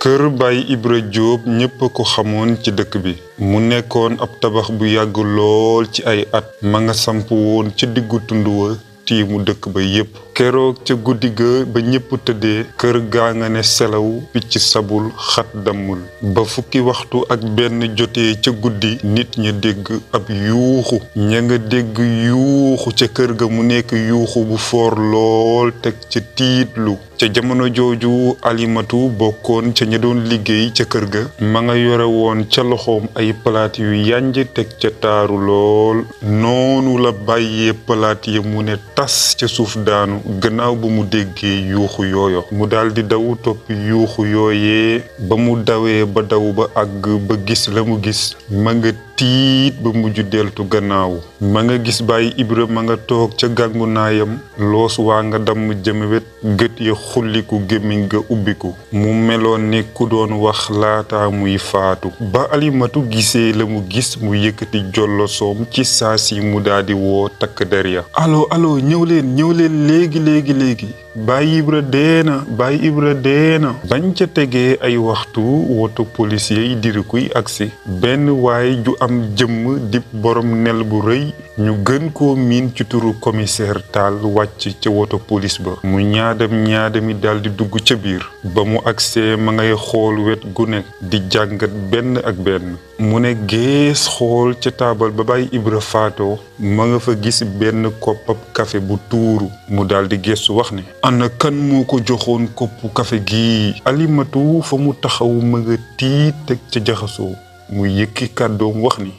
kër Baye Ibra Diop ñépp ko xamoon ci dëkk bi mu nekkoon ab tabax bu yàgg lool ci ay at ma nga samp woon ci diggu tund wa tiimu dëkk ba yépp keroog ca guddi ga ba ñépp tëddee kër gaa nga ne selaw picc sabul xat dammul ba fukki waxtu ak benn jotee ca guddi nit ña dégg ab yuuxu ña nga dégg yuuxu ca kër ga mu nekk yuuxu bu foor lool teg ca tiitlu ca jamono jooju alimatu bokkoon ca ña doon liggéey ca kër ga ma nga yore woon ca loxoom ay palaat yu yanj teg ca taaru lool noonu la bàyyee palaat ya mu ne tas ca suuf daanu gannaaw ba mu déggee yuuxu yooyo mu daldi daw topp yuuxu yooyee ba mu dawee ba daw ba àgg ba gis la mu gis ma nga tiit ba mujj deltu gannaaw ma nga gis Baye Ibra ma nga toog ca gàngu naayam loos waa nga damm jëm wet gët ya xulliku gémmiñ ga ubbiku mu meloon ne ku doon wax laata muy faatu ba alimatu gisee la mu gis mu yëkkati jollosoom ci saasi mu daldi woo takk der ya allo ñëw leen léegi Baye Ibra deena Baye Ibra deena bañ ca tegee ay waxtu woto policier yi diri kuy agsi benn waay ju am jëmm dib borom nel bu rëy ñu gën koo miin ci turu commissaire Tall wàcc ca woto police ba mu ñaadami daldi dugg ca biir ba mu agsee ma ngay xool wet gu nekk di jàngat benn ak benn mu ne gees xool ca taabal ba Baye Ibra faatoo ma nga fa gis benn koppab kafe bu tuuru mu daldi geesu wax ne ana kan moo ko joxoon koppu kafe gi alimatu fa mu taxaw ma nga tiit teg ca jaxasoo mu yëkki kàddoom wax ni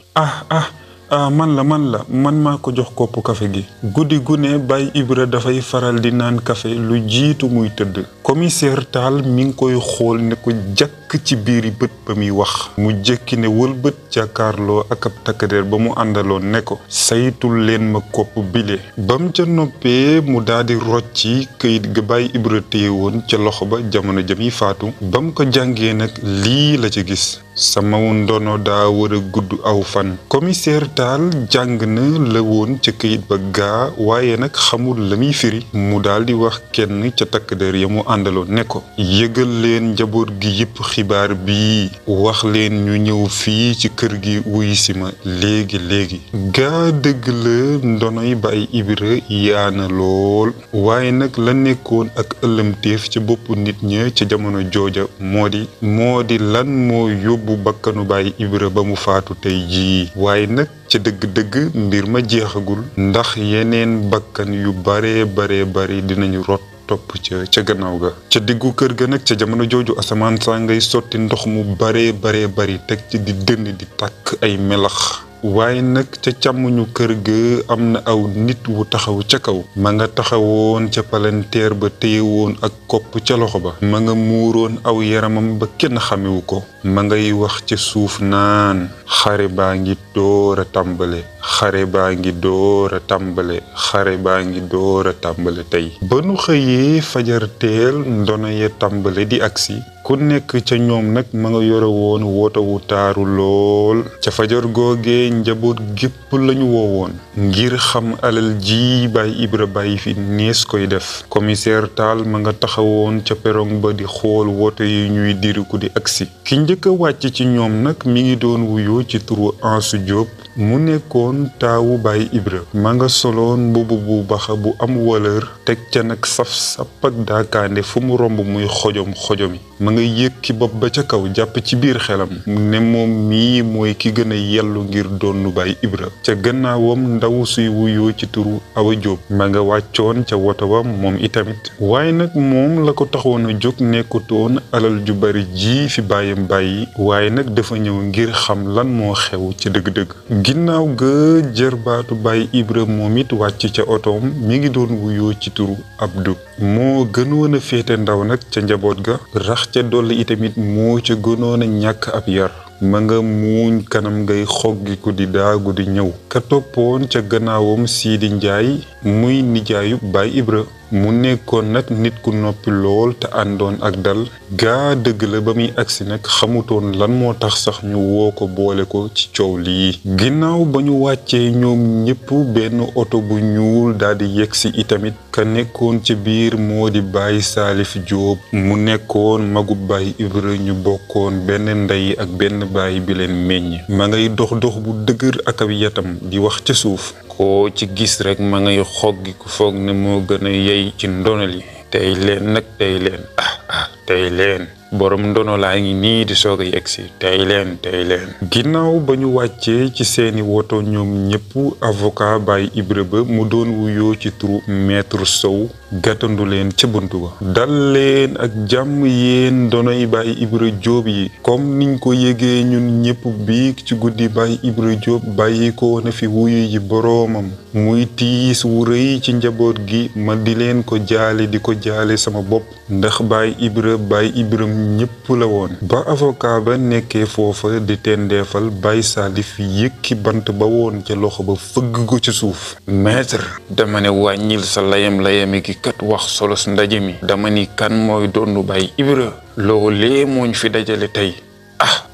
man maa ko jox koppu kafe gi guddi gu ne Baye Ibra dafay faral di naan kafe lu jiitu muy tëdd commissaire Tall mi ngi koy xool ne ko jàkk ci biiri bët ba muy wax mu jëkki ne wëlbët jàkkaarloo ak ab takkadeer ba mu àndaloon ne ko saytul leen ma kopp bile bam ca noppee mu daldi rocci këyit ga Baye Ibra téye woon ca loxo ba jamono ja muy faatu bam ko jàngee nag lii la ci gis sama ndono daa war a gudd aw fan commissaire Tall jàng na la woon ca këyit ba gaa waaye nag xamul la muy firi mu daldi wax kenn ca takk der ya mu àndaloon ne ko yëgal leen njaboot gi yépp xibaar bii wax leen ñu ñëw fii ci kër gi wuy si ma léegi gaa dëgg la ndonoy Baye Ibra yaana lool waaye nag la nekkoon ak ëllëmteef ca boppu nit ña ca jamono jooja moo di lan moo yóbbu bakkanu Baye Ibra ba mu faatu tey jii waaye nag ca dëgg-dëgg mbir ma jeexagul ndax yeneen bakkan yu bare dinañu rot topp ca gannaaw ga ca diggu kër ga nag ca jamono jooju asamaan saa ngay sotti ndox mu bare bari teg ci di dënn di tàkk ay melax waaye nag ca càmmuñu kër ga am na aw nit wu taxaw ca kaw ma nga taxawoon ca palanteer ba téye woon ak kopp ca loxo ba ma nga muuroon aw yaramam ba kenn xamewu ko ma ngay wax ca suuf naan xare baa ngi door a tàmbale xare baa ngi door a tàmbale tey ba nu xëyee fajar teel ndono ya tàmbale di agsi ku nekk ca ñoom nag ma nga yore woon woto wu taaru lool ca fajar googee njaboot gépp lañu woowoon ngir xam alal ji Baye Ibra bàyyi fi nees koy def commissaire Tall ma nga taxawoon ca perong ba di xool woto yi ñuy diriku di agsi ki njëkk a wàcc ci ñoom nag mi ngi doon wuyoo ci turu Ansu Diop mu nekkoon taawu Baye Ibra ma nga soloon mbubb bu baxa bu am valeur teg ca nag saf-sap ak daakaande fu mu romb muy xojomi ma nga yëkki bopp ba ca kaw jàpp ci biir xelam ne moom mii mooy ki gën a yellu ngir doonu Baye Ibra ca gannaawam ndaw suy wuyoo ci turu Awa Diop ma nga wàccoon ca woto ba moom itamit waaye nag moom la ko taxoon a jóg nekkutoon alal ju bari ji fi bàyyam bàyyi waaye nag dafa ñëw ngir xam lan moo xew ca dëgg-dëgg ginnaaw ga jërbaatu Baye Ibra moom it wàcc ca otoom mi ngi doon wuyoo ci turu Abdou moo gënoon a féete ndaw nag ca njaboot ga rax ca dolli itamit moo ca gënoon a ñàkk ab yar ma nga muuñ kanam ngay xoggiku di daagu di ñëw. ka toppoon ca gannaawam Sidi Njaay muy nijaayu Baay Ibra mu nekkoon nag nit ku noppi lool te àndoon ak dal. gaa dëgg la ba muy agsi nag xamutoon lan moo tax sax ñu woo ko boole ko ci coow lii. ginnaaw ba ñu wàccee ñoom ñépp benn oto bu ñuul daldi yegsi itamit. ka nekkoon ci biir moo di Baay Salif Jóob mu nekkoon magu Baay Ibra ñu bokkoon benn ndey ak benn baay bi leen meññ. ma ngay dox bu dëgër ak ab yatam di wax ca suuf. koo ci gis rek ma ngay xoggi ku foog ne moo gën a yey ci ndono li. tey leen nag tey leen tey leen borom ndono laa ngi nii di soog a yegsi tey leen. ginnaaw ba ñu wàccee ci seeni woto ñoom ñépp avocat Baay Ibra ba mu doon wuyoo ci turu maître Sow gàttandu leen ca buntu ba. dal leen ak jàmm yéen ndonoy Baay Ibra Jóob yi. comme niñ ko yégee ñun ñépp biig ci guddi Baay Ibra Jóob bàyyi ko na fi wuyu ji boroomam. muy tiis wu rëy ci njaboot gi ma di leen ko jaale di ko jaale sama bopp. ndax Baay Ibra ñépp la woon. ba avocat ba nekkee foofa di tendeefal Baay Salif yëkki bant ba woon ca loxo ba fëgg ko ci suuf. maître dama ne wàññil sa layami gi kat wax solos ndaje mi. dama ni kan mooy doonu Baay Ibra. loolee mooñ fi dajale tey.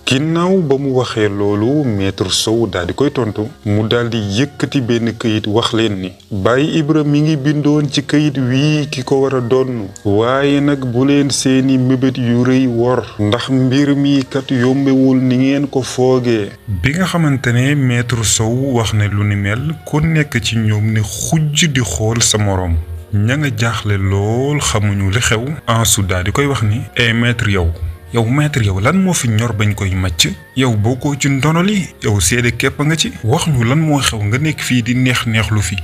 ginnaaw ba mu waxee loolu maître Sow daal di koy tontu. mu daal di yëkkati benn këyit wax leen ni. Baay Ibra mi ngi bindoon ci këyit wii ki ko war a donn. waaye nag bu leen seeni mébét yu rëy wor. ndax mbir mi kat yombewul ni ngeen ko foogee. bi nga xamante ne maître Sow wax ne lu ni mel ku nekk ci ñoom ne xujj di xool sa moroom. ña nga jaaxle lool xamuñu li xew. Ansu daal di koy wax ni. maître yow lan moo fi ñor bañ koy màcc. yow bokkoo ci ndono li. yow seede képp nga ci. wax ñu lan moo xew nga nekk fii di neex lu fi.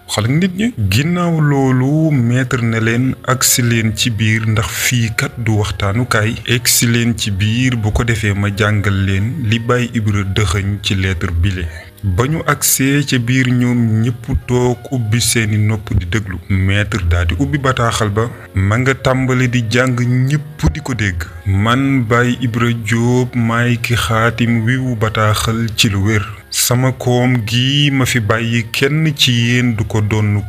xale nit ñi. ginnaaw loolu maître ne leen agsi leen ci biir ndax fii kat du waxtaanukaay. agsi leen ci biir bu ko defee ma jàngal leen li Baay Ibra dëxëñ ci lettre bile. ba ñu agsee ca biir ñoom ñépp toog ubbi seeni nopp di déglu. maître daal di ubbi bataaxal ba. ma nga tàmbali di jàng ñépp di ko dégg. man Baay Ibra Jóob maay ki xaatim wiwu bataaxal ci lu wér. sama koom gi ma fi bàyyi kenn ci yéen du ko doon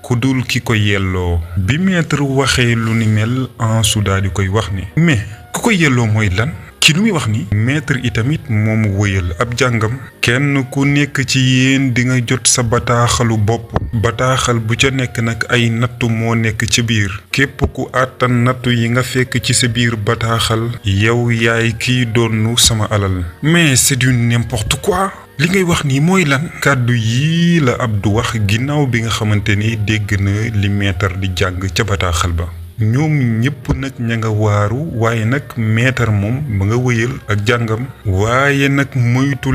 kudul ki ko yelloo. bi maître waxee lu ni mel Ansu daal di koy wax ni. mais ku ko yelloo mooy lan. ci lu muy wax ni. maître itamit moomu wëyal ab jàngam. kenn ku nekk ci yéen di nga jot sa bataaxalu bopp. bataaxal bu ca nekk nag ay nattu moo nekk ci biir. képp ku àttan nattu yi nga fekk ci sa biir bataaxal. yow yaay kiy doonu sama alal. mais c'est du n'importe quoi. li ngay wax nii mooy lan. kàddu yii la Abdou wax ginnaaw bi nga xamante ni dégg na li maître di jàng ca bataaxal ba. ñoom ñépp nag ña nga waaru waaye nag maître moom ba nga wëyal ak jàngam. waaye nag moytu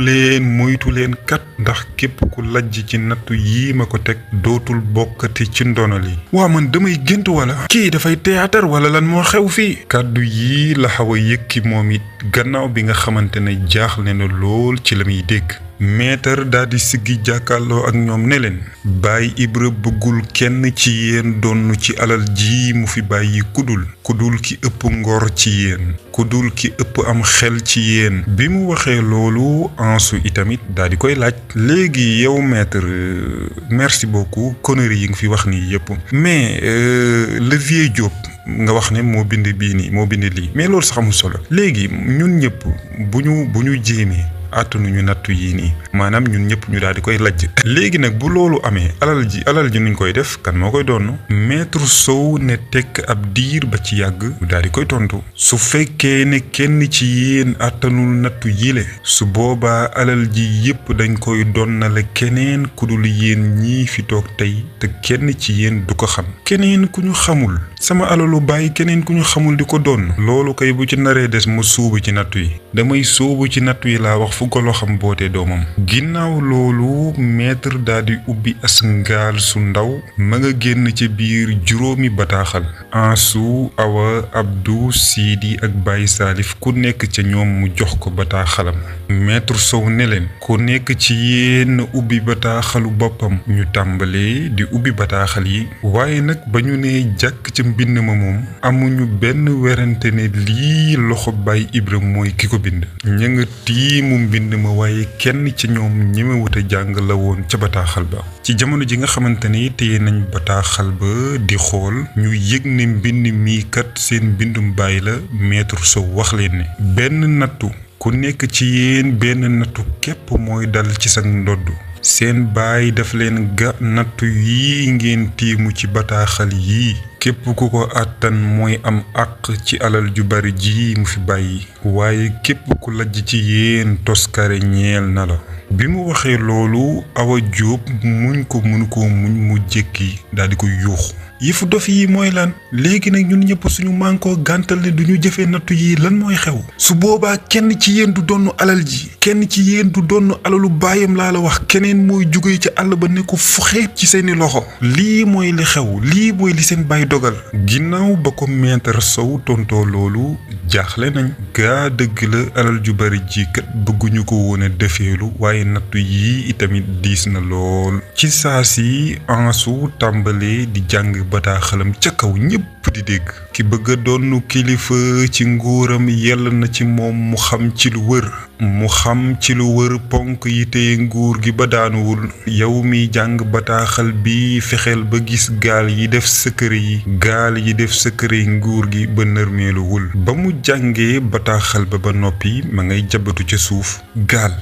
leen kat ndax képp ku lajj ci nattu yii ma ko teg dootul bokkati ci ndono li. waa man damay gént wala. kii dafay théâtre wala lan moo xew fii. kàddu yii la xaw a yëkki moom it gannaaw bi nga xamante ne jaaxle na lool ci la muy dégg. maître daal di siggi jàkkaarloo ak ñoom ne leen. Baay Ibra bëggul kenn ci yéen donn ci alal ji mu fi bàyyi kudul ki ëpp ngor ci yéen. kudul ki ëpp am xel ci yéen. bi mu waxee loolu Ansu itamit daal di koy laaj. léegi yow maître merci beaucoup conneries yi nga fi wax nii yépp mais le vieux Diop nga wax ne moo bind lii mais loolu sax amul solo. léegi ñun ñëpp bu ñu jéemee. àttanuñu nattu yii nii maanaam ñun ñëpp ñu daal di koy lajj. léegi nag bu loolu amee alal ji nuñ koy def kan moo koy doon. maître Sow ne tekk ab diir ba ci yàgg mu daal di koy tontu. su fekkee ne kenn ci yéen àttanul nattu yile su boobaa alal ji yépp dañ koy donnale keneen ku dul yéen ñii fi toog tey te kenn ci yéen du ko xam. keneen ku ñu xamul. sama alalu bàyyi keneen ku ñu xamul di ko doon. loolu kay bu ci naree des ma suubu ci nattu yi. damay suubu ci nattu yi laa wax fu golo xam bootee doomam. ginnaaw loolu maître daal di ubbi as ngaal su ndaw ma nga génn ci biir juróomi bataaxal. Ansu, Awa, Abdou, Sidi ak Baye Salif ku nekk ca ñoom mu jox ko bataaxalam. Maître Sow ne leen ku nekk ci yéen ubbi bataaxalu boppam. ñu tàmbalee di ubbi bataaxal yi waaye nag ba ñu nee jàkk ca mbind ma moom amuñu benn werante ne lii loxo Baye Ibra mooy ki ko bind. ña nga tiimu mbind ma waaye kenn ci ñoom ñemewut a jàng la woon ca bataaxal ba. ci jamono ji nga xamante ni téye nañ bataaxal ba di xool ñu yëg ne mbind mi kat seen mbindum baay la. Maître Sow wax leen ne benn nattu ku nekk ci yéen benn nattu képp mooy dal ci sa ndodd. seen baay daf leen ga nattu yi ngeen tiimu ci bataaxal yii képp ku ko àttan mooy am àq ci alal ju bari ji mu fi bàyyi waaye képp ku lajj ci yéen toskare ñeel na la. bi mu waxee loolu Awa Jóob muñ ko mënu ko muñ mu jékki daldi ko yuuxu. yëfu dof yi mooy lan léegi nag ñun ñëpp suñu mànkoo gàntal ne duñu jëfee nattu yi lan mooy xew su boobaa kenn ci yéen du donn alal ji kenn ci yéen du donn alalu baayam laa la wax keneen mooy jóge ci àll ba ne ko fuxeet ci seeni loxo lii mooy li xew lii mooy li seen baay dogal. ginnaaw ba ko Maître Sow tontoo loolu jaaxle nañ gaa dëgg la alal ju bari ji kat bëgguñu ko woon a defeelu waaye nattu yi itamit diis na lool. ci saa si Ansu tàmbalee di jàng bataaxalam ca kaw ñépp di dégg. ki bëgg a doonu kilifa ci nguuram yell na ci moom mu xam ci lu wër ponk yi téye nguur gi ba daanuwul. yow mi jàng bataaxal bi fexeel ba gis gaal yi def sëkkëre nguur gi ba nërmeeluwul. ba mu jàngee bataaxal ba noppi ma ngay jabatu ca suuf. gaal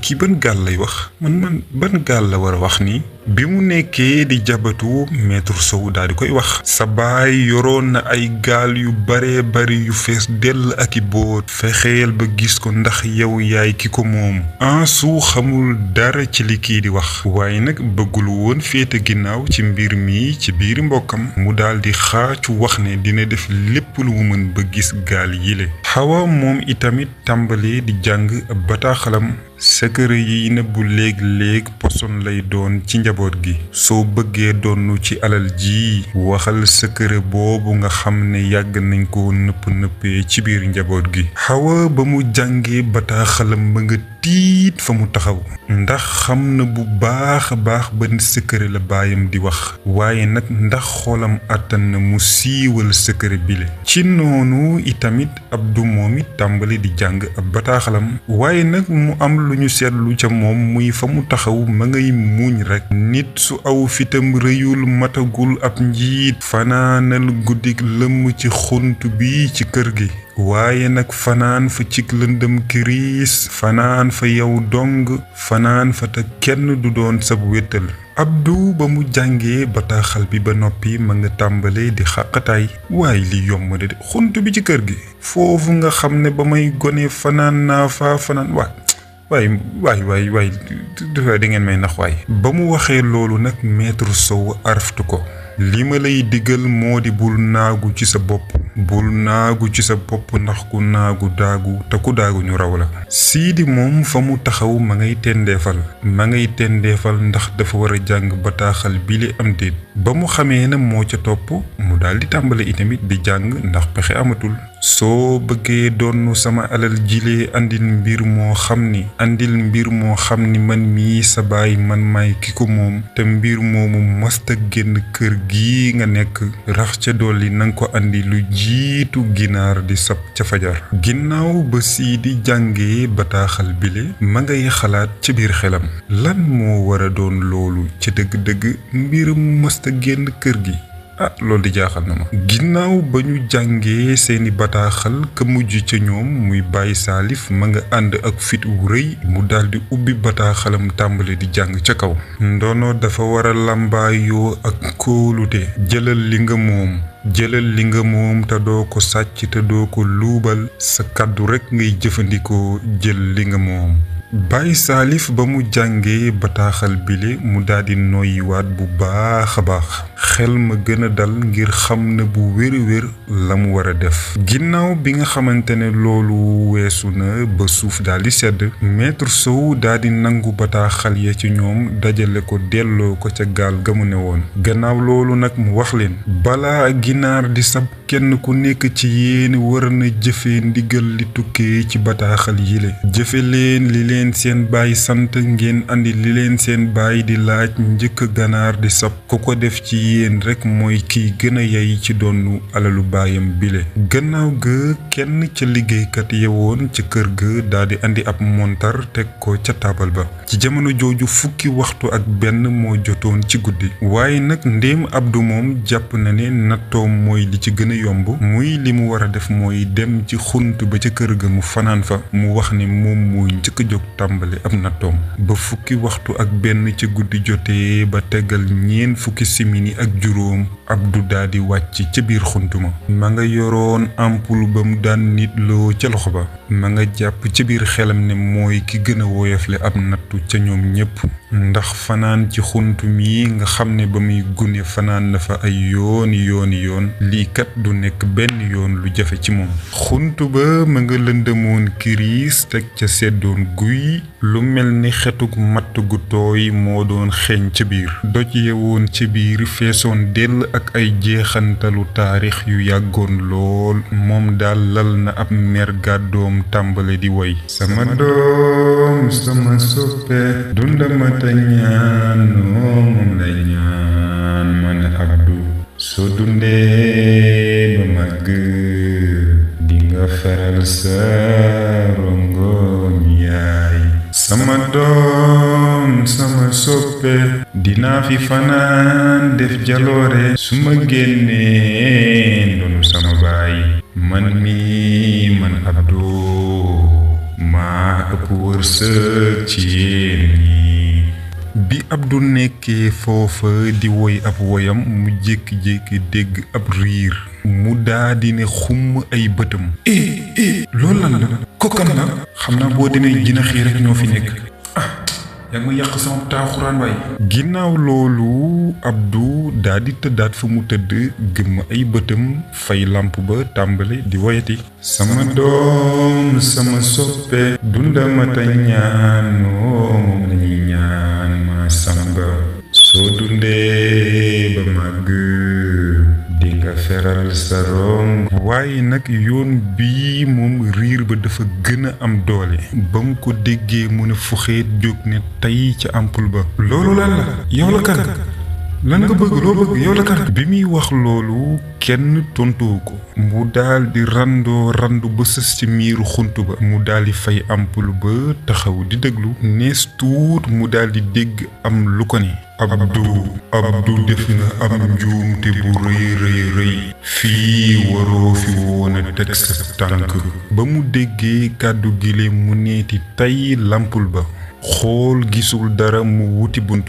kii ban gaal lay wax man ban gaal la war a wax ni. bi mu nekkee di jabatu Maître Sow daal di koy wax. sa baay yoroon na ay gaal yu bare bari yu fees dell ak i boot. fexeel ba gis ko ndax yow yaay ki ko moom. Ansu xamul dara ci li kii di wax. waaye nag bëggul woon féete ginnaaw ci mbir mi ci biir mbokkam. mu daal di xaacu wax ne dina def lépp lu mu mën ba gis gaal yile. Xawa moom itamit tàmbalee di jàng bataaxalam. secret yi nëbbu léeg-léeg poson lay doon ci njaboot gi. soo bëggee donnu ci alal ji waxal secret boobu nga xam ne yàgg nañ ko nëppee ci biir njaboot gi. Xawa ba mu jàngee bataaxalam ba nga tiit fa mu taxaw ndax xam na bu baax a baax ban secret la baayam di wax waaye nag ndax xoolam àttan na mu siiwal secret bile. ci noonu itamit Abdou moom it tàmbali di jàng ab bataaxalam waaye nag mu am lu ñu seetlu ca moom muy fa mu taxaw ma ngay muuñ rekk. nit su aw fitam rëyul matagul ab njiit fanaanal guddik lëmm ci xunt bi ci kër gi waaye nag fanaan fa cig lëndëm kiriis fanaan fa yow dong fanaan fa te kenn du doon sab wéttal. Abdou ba mu jàngee bataaxal bi ba noppi ma nga tàmbalee di xàqataay. waaye li yomb de xunt bi ci kër gi foofu nga xam ne ba may gone fanaan naa fa fanaan waay di ngeen may nax waay. ba mu waxee loolu nag Maître Sow araftu ko. li ma lay digal moo di bul naagu ci sa bopp ndax ku naagu daagu te ku daagu ñu raw la. Sidi moom fa mu taxaw ma ngay tendeefal ndax dafa war a jàng bataaxal bi li am déet. ba mu xamee na moo ca topp mu daal di tàmbale itamit di jàng ndax pexe amatul. soo bëggee doonu sama alal jilee andil mbir moo xam ni man mii sa baay man maay ki ko moom te mbir moomu masta génn kër gi nga nekk rax ca dolli nanga ko andi lu jiitu ginaar di sab ca fajar. ginnaaw ba Sidi jàngee bataaxal bile ma ngay xalaat ca biir xelam lan moo war a doon loolu ca dëgg-dëgg mbir masta génn kër gi. loolu di jaaxal na ma. ginnaaw ba ñu jàngee seeni bataaxal ka mujj ca ñoom muy Baye Salif ma nga ànd ak fit wu rëy mu daldi ubbi bataaxalam tàmbale di jàng ca kaw. ndono dafa war a lambaayoo ak kóolute. jëlal li nga moom te doo ko sàcc te doo ko luubal sa kàddu rekk ngay jëfandikoo jël li nga moom. Baye Salif ba mu jàngee bataaxal bile mu daldi noyyiwaat bu baax a baax xel ma gën a dal ngir xam ne bu wér la mu war a def. ginnaaw bi nga xamante ne loolu weesu na ba suuf daal di sedd maître Sow daal di nangu bataaxal ya ci ñoom dajale ko delloo ko ca gaal ga mu ne woon. gannaaw loolu nag mu wax leen balaa ginaar di sab kenn ku nekk ci yéen war na jëfe ndigal li tukkee ci bataaxal yile jëfe leen li leen seen baay sant ngeen andi li leen seen baay di laaj njëkk ganaar di sab ku ko def ci yéen rek mooy kiy gën a yey ci doonu alalu baayam bile. gannaaw ga kenn ca liggéeykat yewoon ca kër ga daal di andi ab montar teg ko ca taabal ba. ci jamono jooju fukki waxtu ak benn moo jotoon ci guddi waaye nag ndéem Abdou moom jàpp na ne nattoom mooy li ci gën a yomb muy li mu war a def mooy dem ci xunt ba ca kër ga mu fanaan fa mu wax ne moom mooy njëkk a jóg tàmbali ab nattoom. ba fukki waxtu ak benn ca guddi jotee ba tegal ñeen fukki simini ak juróom Abdou daal di wàcc ca biir xunt ma nga yoroon ampul ba mu daan nit loo ca loxo ba ma nga jàpp ca biir xelam ne mooy ki gën a woyofle ab nattu ca ñoom ñépp ndax fanaan ci xunt mi nga xam ne ba muy gune fanaan na fa ay yoon lii kat du nekk benn yoon lu jafe ci moom. xunt ba ma nga lëndëmoon kiriis teg ca seddoon guy lu mel ni xetuk matt gu tooy moo doon xeeñ ca biir doj yewoon ca biir feesoon dell ak ay jeexantalu taarix yu yàggoon lool moom daal lal na ab mer gàddoom tàmbale di woy sama doom sama soppe dundama ta ñaanoo moom la ñaan man Abdou soo dundee ba màgg dinga feral sa rongoñ yaay sama doom sama soppe dinaa fi fanaan def jaloore su ma génnee ndonu sama baay man Abdou maa ëpp wërsëg ci yéen ñi. bi Abdou nekkee foofa di woy ab woyam mu jékki-jékki dégg ab riir mu daldi ne xumm ay bëtam loolu lan la kokkan la xam naa boo demee jinax yi rek ñoo fi nekk yaa ngi ma yàq sama taaxuraan waay. ginnaaw loolu Abdou daldi tëddaat fa mu tëdd gëmm ay bëtam fay lamp ba tàmbale di woyati sama doom sama soppe dundama ta ñaanoo moom lañuy ñaan ma samba soo dundee ba màgg dinga feral sa rong. waaye nag yoon bii moom riir ba dafa gën a am doole ba mu ko déggee mu ne fuxeet jóg ne tey ca ampul ba loolu lan la yow la kan lan nga bëgg loo bëgg yow la kan. bi muy wax loolu kenn tontuwu ko mu daldi randu ba sës ci miiru xunt ba mu daldi fay ampul ba taxaw di déglu nees tuut mu daldi dégg am lu ko ne Abdou def nga am njuumte bu rëy fii waroo fi woon a teg sa tànk. ba mu déggee kàddu gile mu neeti tey lampul ba xool gisul dara mu wuti bunt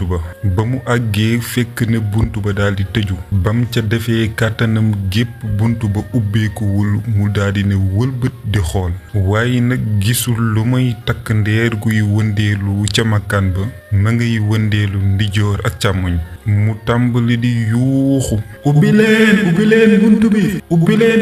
ba mu àggee fekk ne bunt ba daldi tëju bam ca defee kàttanam gépp bunt ba ubbeekuwul mu daldi ne wëlbët di xool waaye nag gisul lu may takk ndeer guy wëndeelu ca makkaan ba ma ngay wëndeelu ndijoor ak càmmoñ mu tàmbali di yuuxu ubbi leen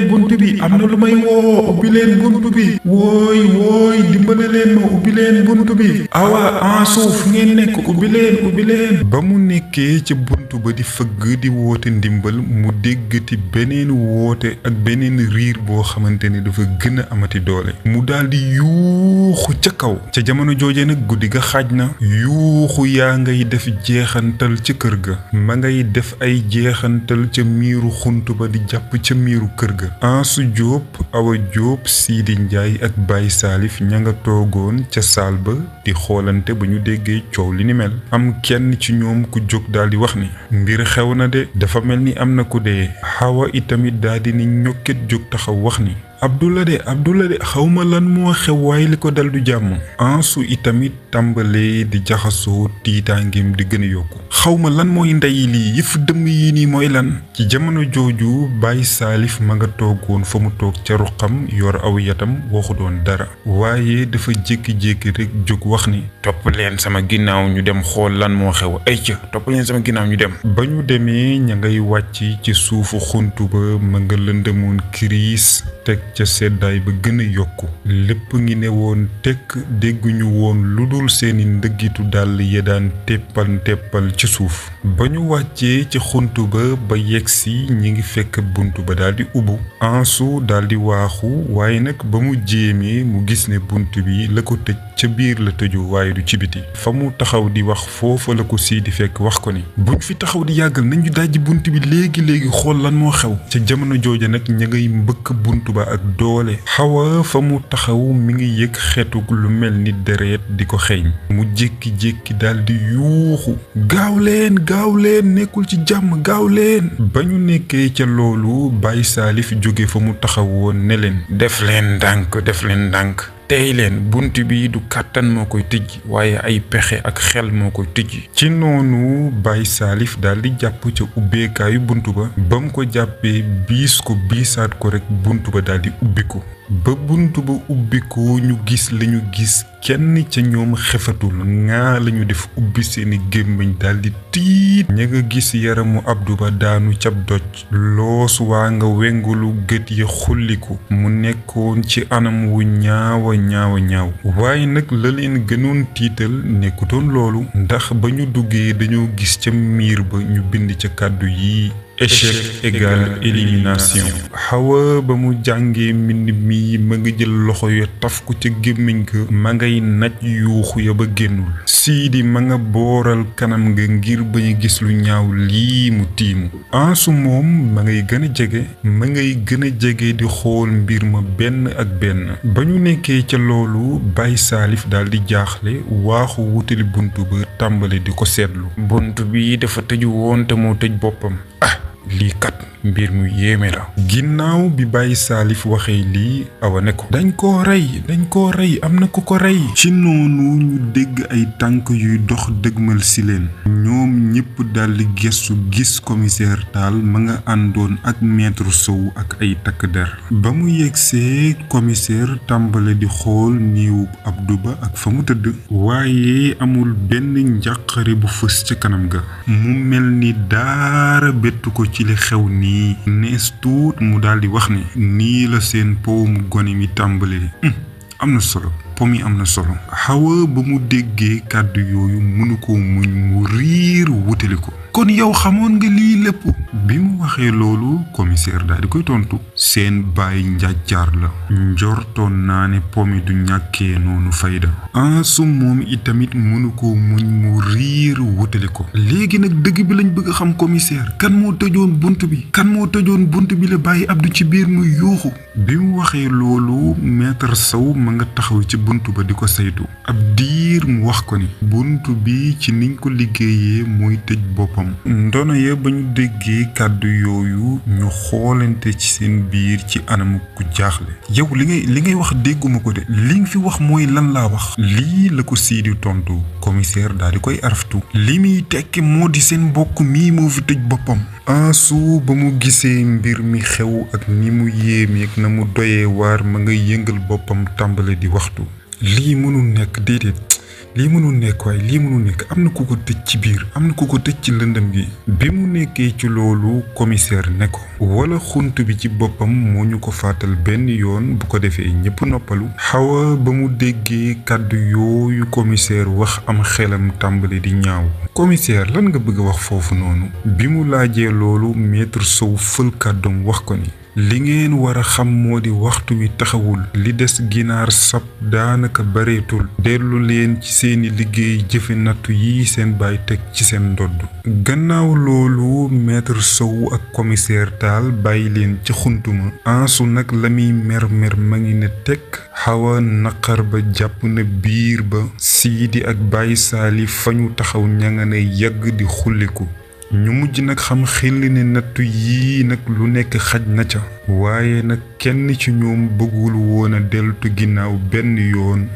bunt bi am na lu may woo ubbi leen bunt bi wooy dimbale leen ma ubbi leen bunt bi awa en suuf ngeen nekk ubbi leen ba mu nekkee ca bunt ba di fëgg di woote ndimbal mu déggati beneen woote ak beneen riir boo xamante ne dafa gën a amati doole mu daldi yuuxu ca kaw. ca jamono jooje nag guddi ga xaaj na yuuxu yaa ngay def jeexantal ca kër ga ma ngay def ay jeexantal ca miiru xunt ba di jàpp ca miiru kër ga. Ansu Jóob Awa Jóob Siidi Njaay ak Baay Saalif ña nga toogoon ca saal ba di xoolante ba ñu déggee coow li ni mel am kenn ci ñoom ku jóg daldi wax ni mbir xew na de dafa mel ni am na ku dee. Hawa itamit daldi ni ñokket jóg taxaw wax ni Abdullah de xawma lan moo xew waaye li ko dal du jàmm. Ansu itamit tàmbalee di jaxasoo tiitaangeem di gën a yokku. xawma lan mooy ndey lii yëf dëmm yi nii mooy lan. ci jamono jooju Baye Salif ma nga toogoon fa mu toog ca ruqam yor aw yatam waxu doon dara waaye dafa jékki-jékki rek jóg wax ni topp leen sama ginnaaw ñu dem xool lan moo xew ay ca topp leen sama ginnaaw ñu dem. ba ñu demee ña ngay wàcc ci suufu xuntu ba ma nga lëndëmoon kiriis teg ca seddaay ba gën a yokku lépp ngi ne woon tekk dégguñu woon lu dul seeni ndëggitu dàll ya daan teppal ci suuf. ba ñu wàccee ci xuntu ba yegsi ñi ngi fekk buntu ba daldi ubbu. Ansu daldi waaxu waaye nag ba mu jéemee mu gis ne buntu bi la ko tëj ca biir la tëju waaye du ci biti. fa mu taxaw di wax foofa la ko Sidi fekk wax ko ni buñ fi taxaw di yàggal nañu dajji buntu bi léegi xool lan moo xew. ca jamono jooja nag ña ngay mbëkk buntu ba ak doole. Xawa fa mu taxaw mi ngi yëg xeetu lu mel ni deret di ko xeeñ. mu jékki-jékki daldi yuuxu gaaw leen nekkul ci jàmm gaaw leen. ba ñu nekkee ca loolu Baye Salif jóge fa mu taxawoon ne leen def leen ndànk tey leen bunt bi du kàttan moo koy tijj waaye ay pexe ak xel moo koy tijj. ci noonu Baye Salif daldi jàpp ca ubbeekaayu bunt ba mu ko jàppee biisaat ko rek bunt ba daldi ubbiku. ba bunt ba ubbikoo ñu gis lañu gis kenn ca ñoom xefatul ngaa lañu def ubbi seeni gémmiñ daldi tiit. ña nga gis yaramu Abdou ba daanu cab doj loos waa nga wengulu gët ya xulliku mu nekkoon ci anam wu ñaawa ñaaw waaye nag la leen gënoon tiital nekkutoon loolu ndax ba ñu duggee dañoo gis ca miir ba ñu bind ca kàddu yi échec égale élimination. Xawa ba mu jàngee mbind mi ma nga jël loxo ya taf ko ca gémmiñ ga ma ngay naj yuuxu ya ba génnul. Sidi ma nga booral kanam nga ngir bañ a gis lu ñaaw lii mu tiimu. Ansu moom ma ngay gën a jege di xool mbir ma benn ak benn. ba ñu nekkee ca loolu Baye Salif daldi jaaxle waaxu wutali buntu ba tàmbale di ko seetlu. bunt bi dafa tëju woon te moo tëj boppam. lii kat mbir mu yéeme la. ginnaaw bi Baye Salif waxee lii Awa ne ko dañ koo rey am na ku ko rey. ci noonu ñu dégg ay tànk yuy dox dëgmal si leen. ñoom ñépp daldi gestu gis commissaire Tall ma nga àndoon ak maître Sow ak ay takk der. ba mu yegsee commissaire tàmbale di xool néewu Abdou ba ak fa mu tëdd. waaye amul benn njàqare bu fës ca kanam ga. mu mel ni daara bettu ko ci li xew nii nees tuut mu daldi wax ne nii la seen powum gone mi tàmbalee. am na solo Xawa ba mu déggee kàddu yooyu mënu ko muñ mu riir wutali ko. kon yow xamoon nga lii lépp. bi mu waxee loolu commissaire daal di koy tontu. seen baay njàccaar la. njortoon naa ne pomi du ñàkkee noonu fayda. Ansu moom itamit mënu ko muñ mu riir wutali ko. léegi nag dëgg bi lañ bëgg a xam commissaire. kan moo tëjoon bunt bi la bàyyi Abdou ci biir muy yuuxu. bi mu waxee loolu maître Sow ma nga taxaw ci bunt ba di ko saytu. ab diir mu wax ko ni bunt bi ci niñ ko liggéeyee mooy tëj boppam. ndono ya ba ñu déggee kàddu yooyu ñu xoolante ci seen biir ci anamu ku jaaxle. yow li ngay wax dégguma ko de li nga fi wax mooy lan laa wax. lii la ko Sidi tontu commissaire daal di koy araftu. li muy tekki moo di seen mbokk mii moo fi tëj boppam. Ansu ba mu gisee mbir mi xew ak ni mu yéemeek na mu doyee waar ma nga yëngal boppam tàmbale di waxtu. lii mënul nekk déedéet lii mënul nekk am na ku ko tëj ci biir am na ku ko tëj ci lëndëm gi. bi mu nekkee ci loolu commissaire ne ko wala xunt bi ci boppam moo ñu ko fàttal benn yoon bu ko defee ñépp noppalu. Xawa ba mu déggee kàddu yooyu commissaire wax am xelam tàmbali di ñaaw. commissaire lan nga bëgg a wax foofu noonu. bi mu laajee loolu maître Sow fël kàddoom wax ko ni li ngeen war a xam moo di waxtu wi taxawul. li des ginaar sab daanaka bareetul. dellu leen ci seeni liggéey jëfe nattu yi seen baay teg ci seen ndodd. gannaaw loolu maître Sow ak commissaire Tall bàyyi leen ci xuntuma. Ansu nag la muy mer ma ngi ne tekk. Xawa naqar ba jàpp na biir ba. Sidi ak Baye Salif fa ñu taxaw ña nga ne yàgg di xulliku. ñu mujj nag xam xel ne nattu yii nag lu nekk xaj na ca waaye nag kenn ci ñoom bëggul woon a deltu ginnaaw benn yoon.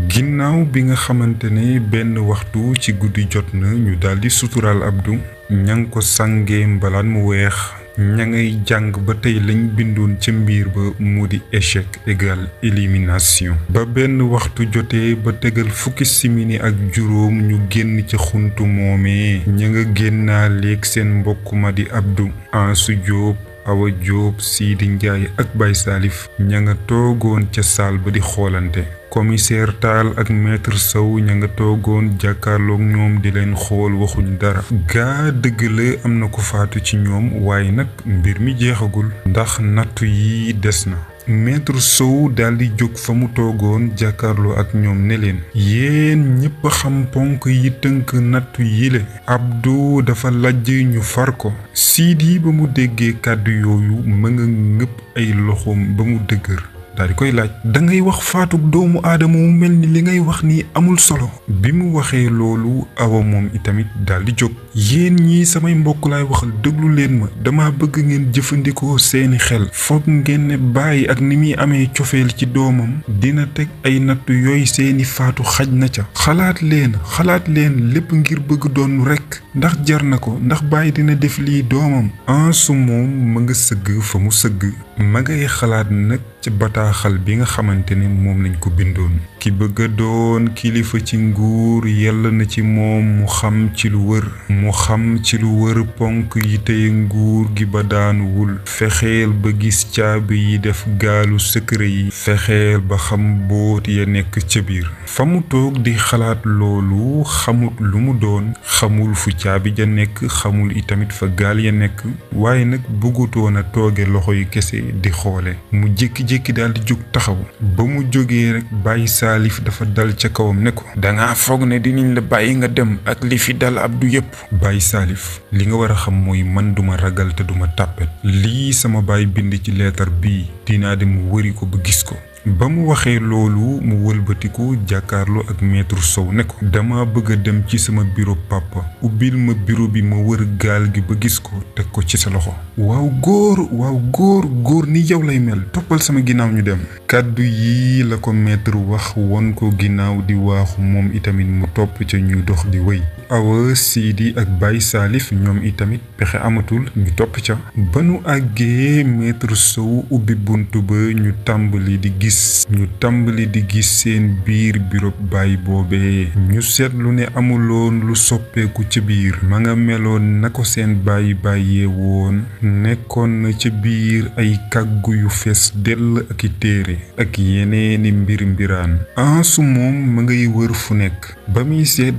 ginnaaw bi nga xamante ne benn waxtu ci guddi jot na ñu daldi suturaal Abdou ña ngi ko sàngee mbalaan mu weex ña ngay jàng ba tey lañ bindoon ca mbiir ba mu di échec égal élimination ba benn waxtu jotee ba tegal fukki simini ak juróom ñu génn ca xuntu moomee ña nga génnaaleeg seen mbokk ma di Abdou Ansu Jóob Awa Jóob Siidi Njaay ak Baay Saalif ña nga toogoon ca saal ba di xoolante commissaire Tall ak maître Sow ña nga toogoon jàkkaarloog ñoom di leen xool waxuñ dara gaa dëgg la am na ko faatu ci ñoom waaye nag mbir mi jeexagul ndax nattu yi des na. maître Sow daldi jóg fa mu toogoon jàkkaarloo ak ñoom ne leen yéen ñépp xam ponk yi tënk nattu yile Abdou dafa lajj ñu far ko. Siidi ba mu déggee kàddu yooyu ma nga ngëpp ay loxoom ba mu dëgër daal di koy laaj dangay wax faatug doomu aadama mu mel ni li ngay wax ni amul solo. bi mu waxee loolu Awa moom itamit daal di jóg yéen ñii samay mbokk laay waxal déglu leen ma dama bëgg ngeen jëfandikoo seeni xel foog ngeen ne bàyyi ak ni muy amee cofeel ci doomam dina teg ay nattu yooyu seeni faatu xaj na ca xalaat leen lépp ngir bëgg doon rekk ndax jar na ko ndax bàyyi dina def lii doomam. Ansu moom ma nga sëgg fa mu sëgg ma ngay xalaat nag ci bataaxal bi nga xamante ne moom lañ ko bindoon ki bëgg a doon kilifa ci nguur yell na ci moom mu xam ci lu wër ponk yi tey nguur gi ba daanuwul fexeel ba gis caabi yi def gaalu secret yi fexeel ba xam boot ya nekk ca biir. fa mu toog di xalaat loolu xamut lu mu doon xamul fu caabi ja nekk xamul itamit fa gaal ya nekk waaye nag bëggutoon a tooge loxo yu kese di xoole mu jékki-jékki daal di jóg taxaw ba mu jógee rek Baay Saalif dafa dal ca kawam ne ko danga foog ne dinañ la bàyyi nga dem ak li fi dal Abdou yépp. Baay Saalif li nga war a xam mooy man duma ragal te duma tàppet lii sama baay bind ci leetar bii dinaa dem wëri ko ba gis ko. ba mu waxee loolu mu wëlbatiku jàkkaarloo ak maître Sow ne ko dama bëgg a dem ci sama bureau papa ubbil ma bureau bi ma wër gaal gi ba gis ko teg ko ci sa loxo. waaw góor ni yow lay mel toppal sama ginnaaw ñu dem. kàddu yii la ko maître wax won ko ginnaaw di waaxu moom itamit mu topp ca ñuy dox di wëy. Awa Siidi ak Baay Saalif ñoom itamit pexe amatul ñu topp ca. ba nu àggee maître Sow ubbi bunt ba ñu tàmbali di gis seen biir bureau baay boobee ñu seetlu ne amuloon lu soppeeku ca biir ma nga meloon na ko seen bàyyee woon nekkoon na ca biir ay kàggu yu fees dell ak i téere ak yeneeni mbiraan. Ansu moom ma ngay wër fu nekk ba muy seet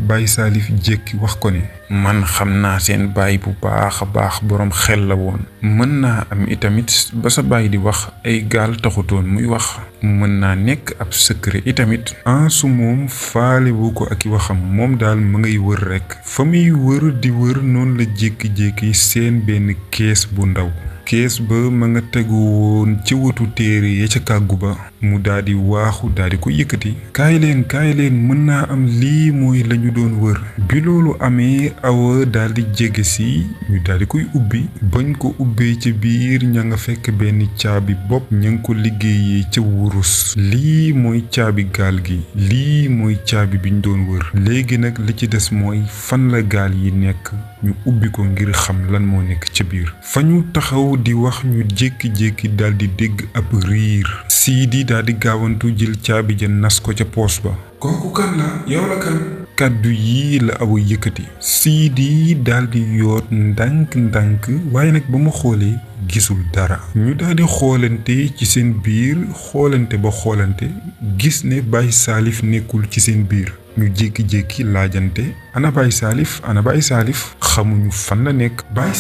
Baay Saalif jékki wax ko ne man xam naa seen baay bu baax a baax boroom xel la woon mën naa am itamit ba sa baay di wax ay gaal taxutoon muy wax mën naa nekk ab secret itamit. Ansu moom faale wu ko ak i waxam moom daal ma ngay wër rekk fa muy wër di wër noonu la jékki-jékki seen benn kees bu ndaw. kees ba ma nga tegu woon ci wetu téere ya ca kàggu ba mu daldi waaxu daldi ko yëkkati kaay leen mën naa am lii mooy lañu doon wër. bi loolu amee Awa daldi jege si ñu daldi koy ubbi bañ ko ubbee ca biir ña nga fekk benn caabi bopp ña nga ko liggéeyee ca wurus. lii mooy caabi gaal gi lii mooy caabi biñ doon wër léegi nag li ci des mooy fan la gaal yi nekk ñu ubbi ko ngir xam lan moo nekk ca biir. fa ñu taxaw di wax ñu jékki-jékki daldi dégg ab riir. Siidi daldi gaawantu jël caabi ja nas ko ca poos ba. kooku kan la yow la kan. kàddu yii la Awa yëkkati. Siidi daldi yoot ndànk waaye nag ba mu xoolee gisul dara. ñu daldi xoolante ci seen biir xoolante ba xoolante gis ne Baay Saalif nekkul ci seen biir. ñu jékki-jékki laajante ana Baay Saalif xamuñu fan la nekk. Baay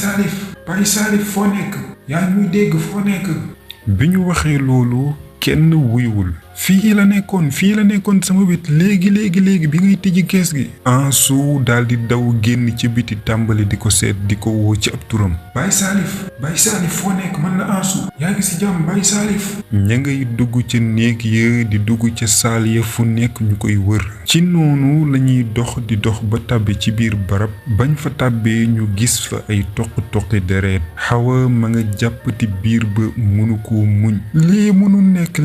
Saalif foo nekk yaa ñuy dégg foo nekk. bi ñu waxee loolu kenn wuyuwul fii la nekkoon sama wet léegi bi ngay tijji kees gi. Ansu daal di daw génn ci biti tàmbali di ko seet di ko woo ci ab turam. Baye Salif foo nekk man la Ansu yaa ngi si jàmm Baye Salif. ña ngay dugg ca néeg ya di dugg ca saal ya fu nekk ñu koy wër. ci noonu lañuy dox di dox ba tàbbi ci biir barab bañ fa tàbbee ñu gis fa ay toq-toqi deret. Xawa ma nga jàppati biir ba mënu koo muñ. lii mënul nekk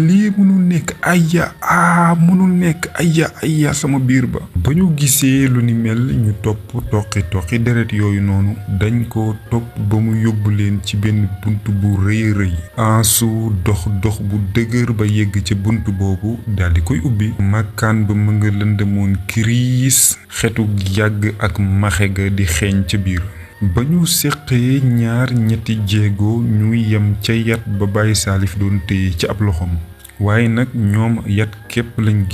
ayya sama biir ba. ba ñu gisee lu ni mel ñu topp toqi deret yooyu noonu dañ ko topp ba mu yóbbu leen ci benn bunt bu rëy. Ansu dox bu dëgër ba yegg ca bunt boobu daldi koy ubbi. makkaan ba mu nga lëndëmoon kiriis xetu yàgg ak maxe ga di xeeñ ca biir. ba ñu seqee ñetti jéego ñu yem ca yat ba Baye Salif doon téye ci ab loxoom. waaye nag ñoom yat képp lañ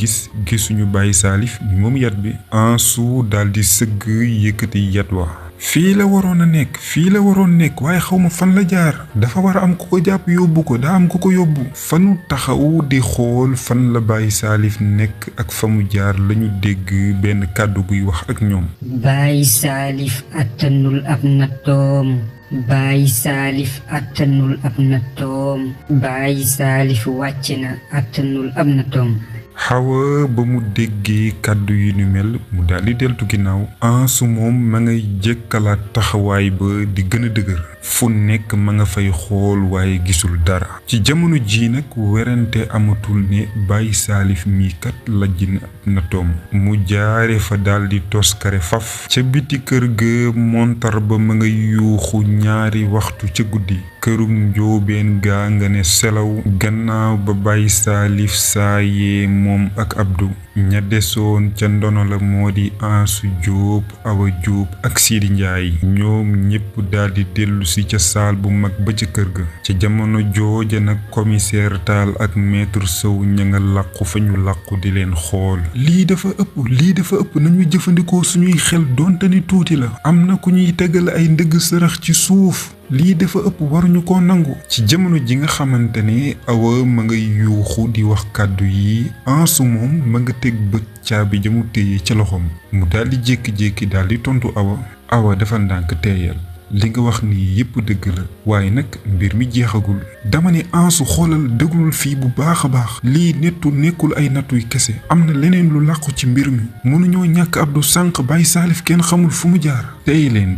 gisuñu Baye Salif moom yat bi. Ansu daldi sëgg yëkkati yat wa. fii la waroon nekk waaye xawma fan la jaar. dafa war a am ku ko jàpp yóbbu ko daa am ku ko yóbbu. fanu taxaw di xool fan la Baye Salif nekk ak fa mu jaar lañu dégg benn kàddu guy wax ak ñoom. Baye Salif attanul ab nattoom. Baye Salif attanul ab nattoom. Baye Salif wàcc na attanul ab nattoom. Xawa ba mu déggee kàddu yu ni mel mu daldi deltu ginnaaw. Ansu moom ma ngay jëkkalaat taxawaay ba di gën a dëgër. fu nekk ma nga fay xool waaye gisul dara. ci jamono ji nag werante amatul ne Baye Salif mii kat lajj na toom. mu jaare fa daldi toskare faf. ca biti kër ga montar ba ma nga yuuxu ñaari waxtu ca guddi. kërum njóobeen gaa nga ne selaw. gannaaw ba Baye Salif saayee moom ak Abdou. ña desoon ca ndono la moo di Ansu Jóob Awa Jóob ak Sidi Njaay. ñoom ñépp daldi dellu si ca saal bu mag ba ca kër ga. ca jamono jooja nag commissaire Tall ak maître Sow ña nga làqu fa ñu làqu di leen xool. lii dafa ëpp nañu jëfandikoo suñuy xel donte ni tuuti la. am na ku ñuy tegal ay ndëgg sërëx ci suuf. lii dafa ëpp waruñu ko nangu. ci jamono ji nga xamante ne Awa ma nga yuuxu di wax kàddu yi. Ansu moom ma nga teg bët caabi ja mu téye ca loxoom. mu daldi jékki-jékki daldi tontu Awa dafa ndànk teeyal. li nga wax nii yépp dëgg la waaye nag mbir mi jeexagul. dama ne Ansu xoolal déglul fii bu baax a baax. lii nekkul ay nattuy kese. am na leneen lu làqu ci mbir mi. mënuñoo ñàkk Abdou sànq Baye Salif kenn xamul fu mu jaar. tey leen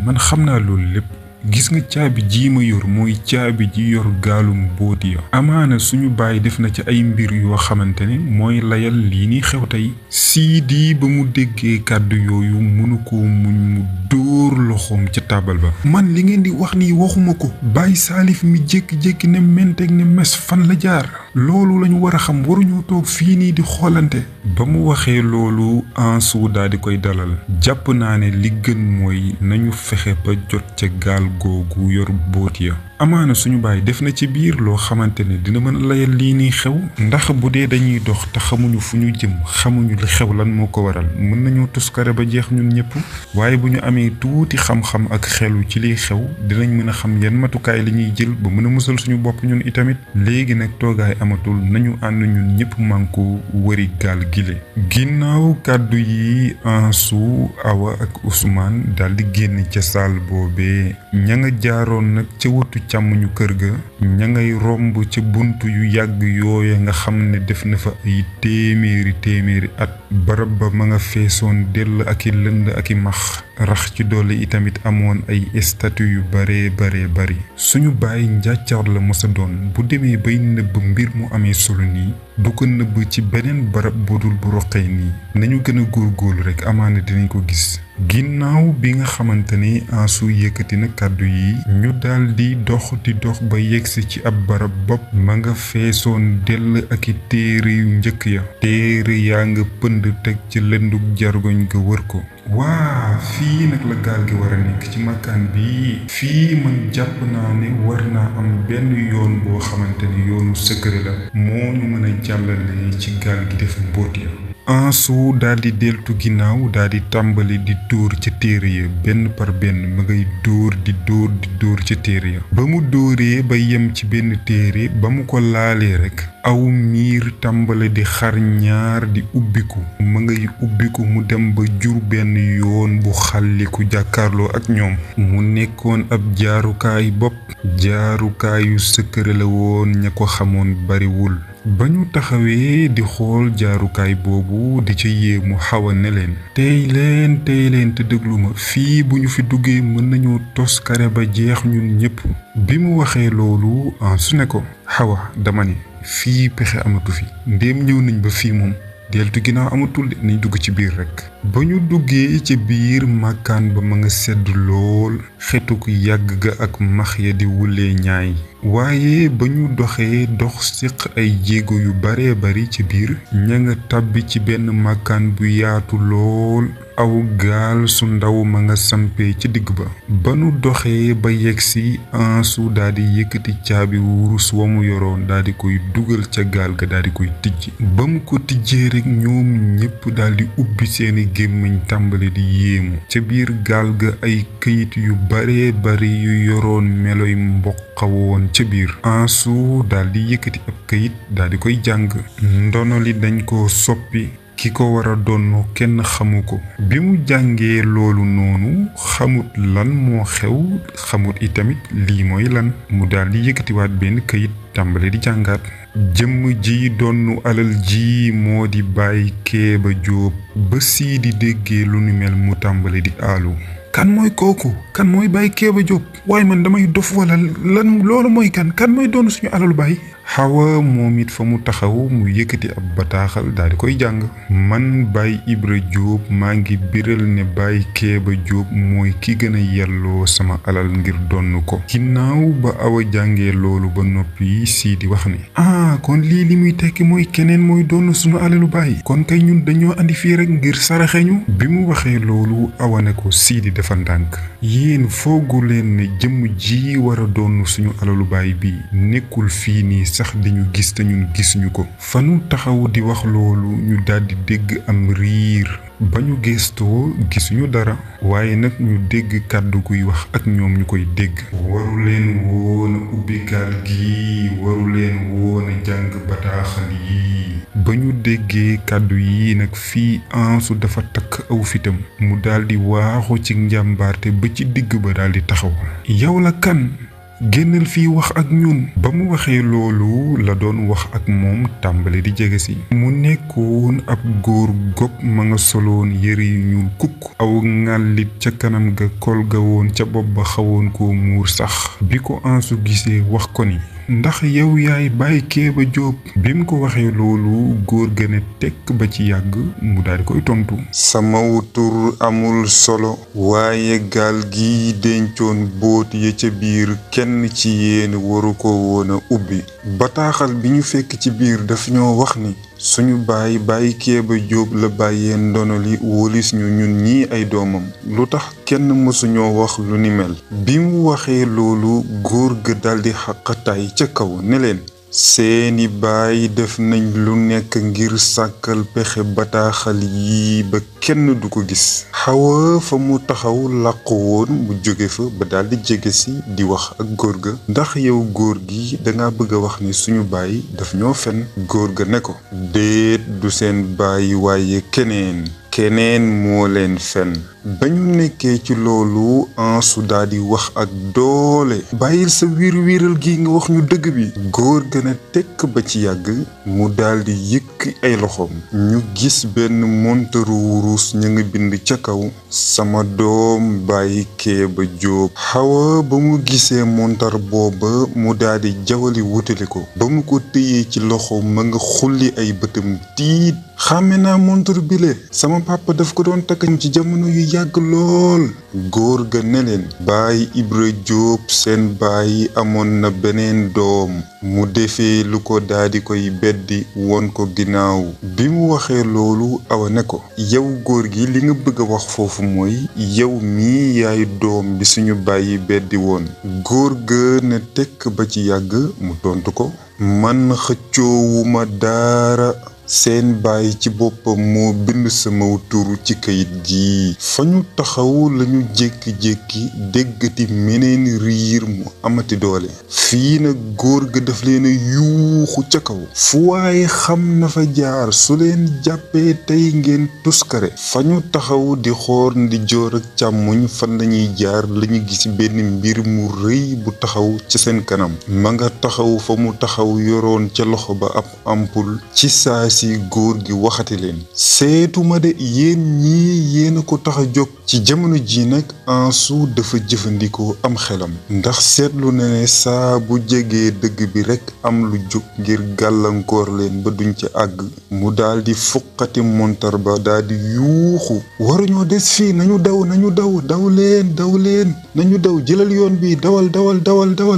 man xam naa loolu lépp. gis nga caabi ji ma yor mooy caabi ji yor gaalum boot ya. amaana suñu baay def na ci ay mbir yoo xamante ne mooy layal lii ni xew tey. Sidi ba mu déggee kàddu yooyu mënu ko muñ mu dóor loxoom ca taabal ba. man li ngeen di wax nii waxuma ko. Baye Salif mi jékki-jékki ne menteeg ne mes fan la jaar. loolu lañu war a xam waruñoo toog fii nii di xoolante. ba mu waxee loolu Ansu daal di koy dalal. jàpp naa ne li gën mooy nañu fexe ba jot ca gaal googu yor boot ya. amaana suñu baay def na ci biir loo xamante ne dina mën a layal lii nii xew. ndax bu dee dañuy dox te xamuñu fu ñu jëm xamuñu li xew lan moo ko waral mën nañoo tuskare ba jeex ñun ñëpp. waaye bu ñu amee tuuti xam-xam ak xelu ci liy xew dinañ mën a xam yan matukaay li ñuy jël ba mën a musal suñu bopp ñun itamit. léegi nag toogaay amatul nañu ànd ñun ñëpp mànko wëri gaal gile. ginnaaw kàddu yi Ansu Awa ak Ousmane daldi génn ca saal boobee. ña nga jaaroon nag ca wëtu càmmuñu kër ga. ña ngay romb ca bunt yu yàgg yooya nga xam ne def na fa ay téeméeri at. barab ba ma nga feesoon dell ak i lënd ak i max. rax ci doole itamit amoon ay statue yu bare bari. suñu baay njàccaar la mosa doon bu demee bay nëbb mbir mu amee solo nii du ko nëbb ci beneen barab budul bu roqee nii. nañu gën a góorgóorlu rekk amaana dinañ ko gis. ginnaaw bi nga xamante ne Ansu yëkkati na kàddu yi ñu daldi dox ba yegsi ci ab barab bopp ma nga feesoon dell ak i téere yu njëkk ya. téere yaa nga pënd teg ci lëndug jargoñ ga wër ko. waa fii nag la gaal gi war a nekk ci makkaan bi. fii man jàpp naa ne war naa am benn yoon boo xamante ne yoonu secret la moo ñu mën a jàllale ci gaal gi def mbóot ya. Ansu daldi deltu ginnaaw daldi tàmbali di dóor ca téere ya benn par benn ma ngay dóor di dóor ca téere ya ba mu dóoree ba yem ci benn téere ba mu ko laalee rekk aw miir tàmbali di xar ñaar di ubbiku ma ngay ubbiku mu dem ba jur benn yoon bu xalliku jàkkaarloo ak ñoom mu nekkoon ab jaarukaay bopp jaarukaayu sëkkëre la woon ña ko xamoon bariwul ba ñu taxawee di xool jaarukaay boobu di ca yéemu Xawa ne leen tey leen te déglu ma fii bu ñu fi duggee mën nañoo tos kare ba jeex ñun ñépp bi mu waxee loolu Ansu ne ko Xawa dama ne fii pexe amatu fi ndéem ñëw nañ ba fii moom deltu ginnaaw amatul de nañ dugg ci biir rekk ba ñu duggee ci biir màkkaan ba ma nga sedd lool xetuk yàgg ga ak max ya di wulee ñaay waaye ba ñu doxee dox siq ay jéego yu bare bari ci biir ña nga tàbbi ci benn màkkaan bu yaatu lool aw gaal su ndaw ma nga sampee ci digg ba nu doxee ba yegsi Ansu daldi yëkkati caabi wurus wa mu yoroon daldi koy dugal ca gaal ga daldi koy tijji ba mu ko tijjee rekk ñoom ñépp daldi ubbi seeni gémmiñ tàmbali di yéemu ca biir gaal ga ay këyit yu bare bari yu yoroon meloy mboqawoon ca biir Ansu daldi yëkkati ab këyit daldi koy jàng ndono li dañ ko soppi ki ko war a donn kenn xamu ko bi mu jàngee loolu noonu xamut lan moo xew xamut itamit lii mooy lan mu daldi yëkkatiwaat benn këyit tàmbale di jàngaat jëmm ji donnu alal ji moo di Baay Kéba Jóob ba Siidi déggee lu ni mel mu tàmbale di aalu kan mooy kooku kan mooy Baay Kéba Jóob waaye man damay dof wala lan loolu mooy kan mooy doon suñu alalu baay Xawa moom it fa mu taxaw mu yëkkati ab bataaxal daal di koy jàng man Baay Ibra Jóob maa ngi biral ne Baay Kéba Jóob mooy ki gën a yelloo sama alal ngir donn ko ginnaaw ba Awa jàngee loolu ba noppi Siidi wax ne kon lii li muy tekki mooy keneen mooy donn suñu alalu baay kon kay ñun dañoo andi fii rek ngir saraxeñu bi mu waxee loolu Awa ne ko Siidi dafa ndànk yéen foogu leen ne jëmm ji war a donn suñu alalu baay bi nekkul fii nii sax dañu gis te ñun gisuñu ko fanu taxaw di wax loolu ñu daldi dégg am riir ba ñu gestoo gisuñu dara waaye nag ñu dégg kàddu guy wax ak ñoom ñu koy dégg waru leen woon a ubbi gaal gi waru leen woon a jàng bataaxal yi ba ñu déggee kàddu yi nag fii Ansu dafa takk aw fitam mu daldi waaxu ci njàmbaarte ba ci digg ba daldi taxaw yow la kan génnal fii wax ak ñun ba mu waxee loolu la doon wax ak moom tàmbali di jege si mu nekkoon ab góor gog ma nga soloon yëre yu ñuul kukk aw ŋàllit ca kanam ga kol ga woon ca bopp ba xawoon koo muur sax bi ko Ansu gisee wax ko ni ndax yow yaay Baay Kéba Jóob bi mu ko waxee loolu góor ga ne tekk ba ci yàgg mu daldi koy tontu sama wutur amul solo waaye gaal gi dencoon boot ya ca biir kenn ci yéen waru ko woon a ubbi bataaxal bi ñu fekk ci biir daf ñoo wax ni suñu Baay Kéba Jóob la bàyyee ndono li wóolis ñu ñun ñii ay doomam lu tax kenn mësuñoo wax lu ni mel bi mu waxee loolu góor ga daldi xaqataay ca kaw ne leen seeni baay def nañ lu nekk ngir sàkkal pexe bataaxal yi ba kenn du ko gis Xawa fa mu taxaw làqu woon mu jóge fa ba daldi jege si di wax ak góor ga ndax yow góor gi danga bëgg a wax ni suñu baay daf ñoo fen góor ga ne ko déet du seen baay waaye keneen moo leen fen ba ñu nekkee ci loolu Ansu daldi wax ak doole bàyyil sa wiiral gi nga wax ñu dëgg bi góor gën a tekk ba ci yàgg mu daldi yëkk ay loxoom ñu gis benn montaru wurus ñu ngi bind ca kaw sama doom Baay Kéba Jóob Xawa ba mu gisee montar booba mu daldi jawali wutali ko ba mu ko téyee ci loxo ma nga xulli ay bëtam tiit xàmme naa montar bile sama papa daf ko doon takk ci jamono yu yàgg lool góor ga ne leen Baay Ibra Jóob seen baay amoon na beneen doom mu defee lu ko daldi koy beddi woon ko ginnaaw bi mu waxee loolu Awa ne ko yow góor gi li nga bëgg a wax foofu mooy yow mii yaay doom bi suñu baay beddi woon góor ga ne tekk ba ci yàgg mu tontu ko man xëccoowuma daara seen baay ci boppam moo bind sama tur ci kayit gi. fa ñu taxaw lañu jékki-jékki déggati meneen riir mu amati doole. fii nag góor ga daf leen a yuuxu ca kaw. fu waaye xam na fa jaar su leen jàppee tey ngeen tuskare. fa ñu taxaw di xool ndijoor ak càmmoñ fan lañuy jaar lañu gis benn mbir mu rëy bu taxaw ci seen kanam. ma nga taxaw fa mu taxaw yoroon ca loxo ba ab ampul. ci saa si góor gi waxati leen. seetuma de yéen ñii yéen a ko tax a jóg. ci jamono ji nag Ansu dafa jëfandikoo am xelam. ndax seetlu na ne saa bu jegee dëgg bi rekk am lu jóg ngir gàllankoor leen ba duñ ca àgg. mu daldi fuqati montar ba daldi yuuxu. waruñoo des fii nañu daw daw leen nañu daw jëlal yoon bi dawal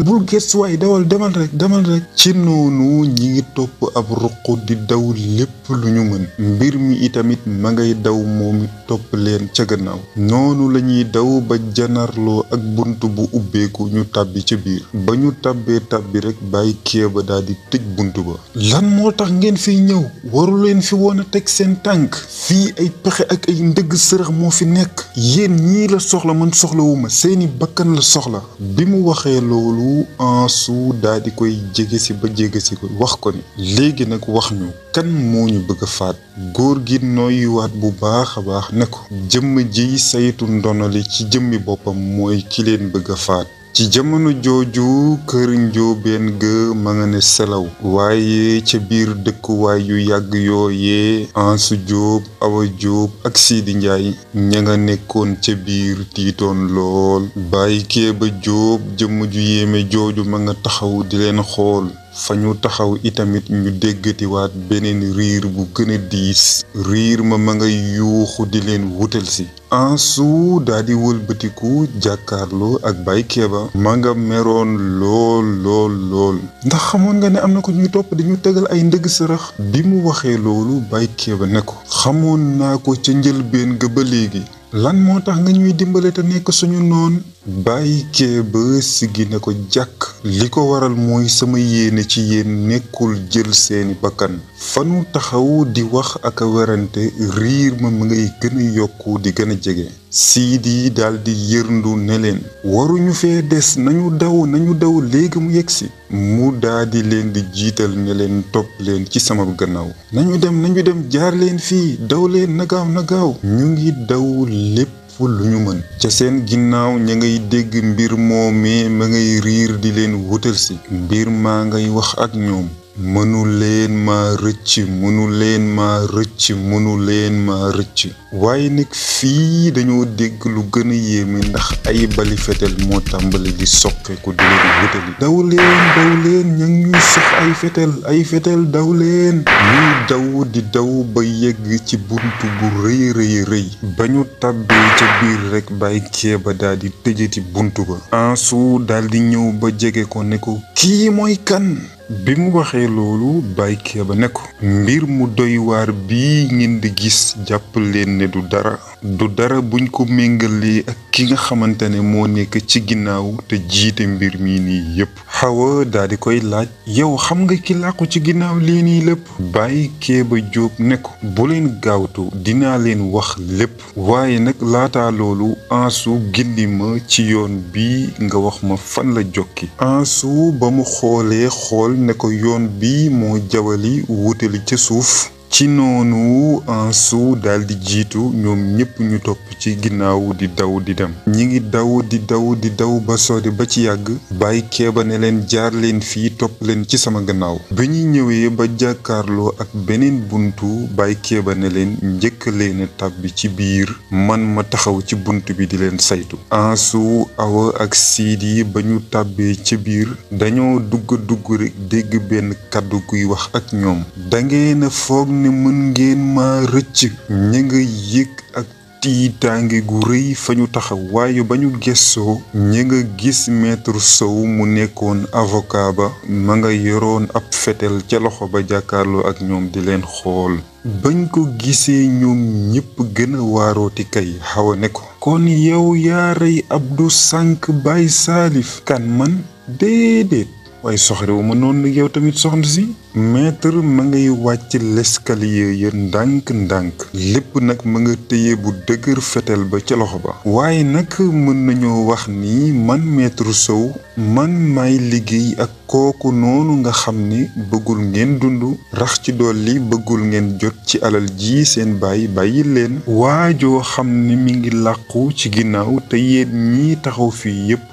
bul gëstuwaay dawal demal rek. ci noonu ñi ngi topp ab ruq di daw lépp lu ñu mën. mbir mi itamit ma ngay daw moom it topp leen ca gannaaw. noonu lañuy daw ba janarloo ak bunt bu ubbeeku ñu tàbbi ca biir. ba ñu tàbbi rek bàyyi Kéba daldi tëj bunt ba. lan moo tax ngeen fiy ñëw waru leen fi woon a teg seen tànk. fii ay pexe ak ay ndëgg sërëx moo fi nekk. yéen ñii la soxla man soxlawuma seeni bakkan la soxla. bi mu waxee loolu Ansu daldi koy jege si ko wax ko ni léegi nag wax ñu kan moo ñu bëgg a faat. góor gi noyyuwaat bu baax a baax ne ko jëmm ji saytu ndonali ci jëmmi boppam mooy ki leen bëgg a faat. ci jamono jooju kër njóobeen ga ma nga ne selaw. waaye ca biir dëkkuwaay yu yàgg yooyee Ansu Jóob Awa Jóob ak Sidi Njaay ña nga nekkoon ca biir tiitoon lool. bàyyi Kéba Jóob jëmm ju yéeme jooju ma nga taxaw di leen xool. fa ñu taxaw itamit ñu déggatiwaat beneen riir bu gën a diis. riir ma nga yuuxu di leen wutal si. Ansu daldi wëlbatiku jàkkaarloo ak Baye Kéba. ma nga meroon lool. ndax xamoon nga ne am na ko ñuy topp dañu tegal ay ndëgg sërëx. bi mu waxee loolu Baye Kéba ne ko xamoon naa ko ca njëlbeen ga ba léegi. lan moo tax nga ñuy dimbale te nekk suñu noon. Baye Kéba siggi ne ko jàkk. li ko waral mooy sama yéene ci yéen nekkul jël seeni bakkan. fanu taxaw di wax ak a werante riir ma ngay gën a yokku di gën a jege. Sidi daldi yërndu ne leen waruñu fee des nañu daw léegi mu yegsi. mu daldi leen di jiital ne leen topp leen ci sama gannaaw. nañu dem jaar leen fii daw leen na gaaw. ñu ngi daw lépp lu ñu mën. ca seen ginnaaw ña ngay dégg mbir moomee ma ngay riir di leen wutal si. mbir maa ngay wax ak ñoom. mënu leen maa rëcc. waaye nag fii dañoo dégg lu gën a yéeme ndax ay bali fetel moo tàmbali di soqeeku di leen wutali. daw leen ña ngi ñuy sox ay fetel daw leen. ñuy daw di daw ba yegg ci buntu bu rëy. ba ñu tàbbee ca biir rek Baye Kéba daldi tëjati buntu ba. Ansu daldi ñëw ba jege ko ne ko kii mooy kan. bi mu waxee loolu Baye Kéba ne ko mbir mu doy waar bii ngeen di gis jàpp leen ne du dara buñ ko méngalee ak ki nga xamante ne moo nekk ci ginnaaw te jiite mbir mi nii yépp. Xawa daldi koy laaj yow xam nga ki làqu ci ginnaaw lii nii lépp. Baye Kéba Jóob ne ko bu leen gaawtu dinaa leen wax lépp. waaye nag laata loolu Ansu gindi ma ci yoon bi nga wax ma fan la jokki. Ansu ba mu xool ne ko yoon bi moo jawali wutali ca suuf. ci noonu Ansu daldi jiitu ñoom ñépp ñu topp ci ginnaaw di daw di dem. ñi ngi di daw ba sori ba ci yàgg. Baye Kéba ne leen jaar leen fii topp leen ci sama gannaaw. bi ñu ñëwee ba jàkkaarloo ak beneen buntu Baye Kéba ne leen njëkk leen a tàbbi ci biir man ma taxaw ci bunt bi di leen saytu. Ansu Awa ak Sidi ba ñu tàbbee ci biir dañoo dugg rek dégg benn kàddu guy wax ak ñoom. dangeen a foog ne mën ngeen ma rëcc. ña nga yëg ak tiitaange gu rëy fa ñu taxaw. waaye ba ñu gessoo ña nga gis maître Sow mu nekkoon avocat ba ma nga yoroon ab fetel ca loxo ba jàkkaarloo ak ñoom di leen xool. bañ ko gisee ñoom ñépp gën a waarooti kay. Xawa ne ko kon yow yaa rey Abdou sànk Baye Salif. kan man déedéet waaye soxrewu ma noonu yow tamit soxna si. maître ma ngay wàcc l'escalier ya ndànk-ndànk lépp nag ma nga téye bu dëgër fetel ba ca loxo ba. waaye nag mën nañoo wax ni man maître Sow man may liggéey ak kooku noonu nga xam ni bëggul ngeen dund rax ci dolli bëggul ngeen jot ci alal ji seen bàyyi leen. waajoo xam ni mi ngi làqu ci ginnaaw te yéen ñii taxaw fii yépp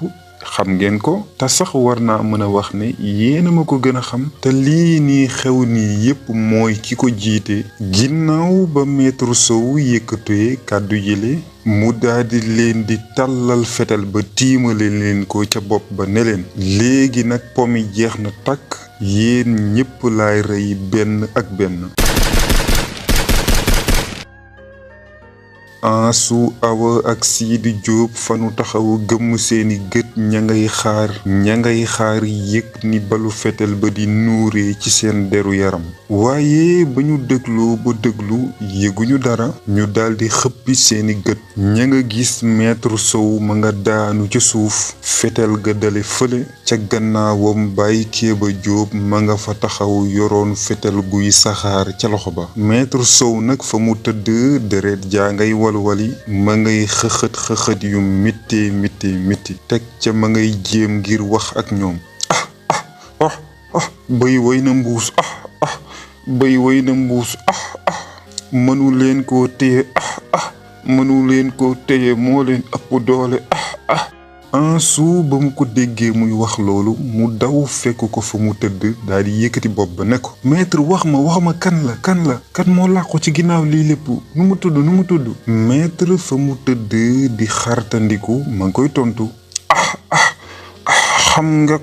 xam ngeen ko te sax war naa mën a wax ne yéena ma ko gën a xam. te lii nii xew nii yépp mooy ki ko jiite. ginnaaw ba maître Sow yëkkatee kàddu yile mu daldi leen di tàllal fetal ba tiimale leen ko ca bopp ba ne leen léegi nag pomi jeex na takk yéen ñépp laay rey benn ak benn. Ansu Awa ak Sidi Diop fanu taxaw gëmm seeni gët ña ngay xaar yëg ni balu fetel ba di nuuree ci seen deru yaram. waaye ba ñu déglu yëguñu dara ñu daldi xëppi seeni gët ña nga gis maître Sow ma nga daanu ca suuf fetel ga dale fële ca gannaawam Baye Kéba Diop ma nga fa taxaw yoroon fetel guy saxaar ca loxo ba. maître Sow nag fa mu tëdd deret jaa ngay walwali ma ngay xëxët yu mitti teg ca ma ngay jéem ngir wax ak ñoom. bëy way na mbuus bëy way na mbuus mënu leen koo téye mënu leen koo téye moo leen ëpp doole Ansu ba mu ko déggee muy wax loolu mu daw fekk ko fa mu tëdd daal di yëkkati bopp ba ne ko maître wax ma kan la moo làqu ci ginnaaw lii lépp nu mu tudd maître fa mu tëdd di xartandiku ma ngi koy tontu xam nga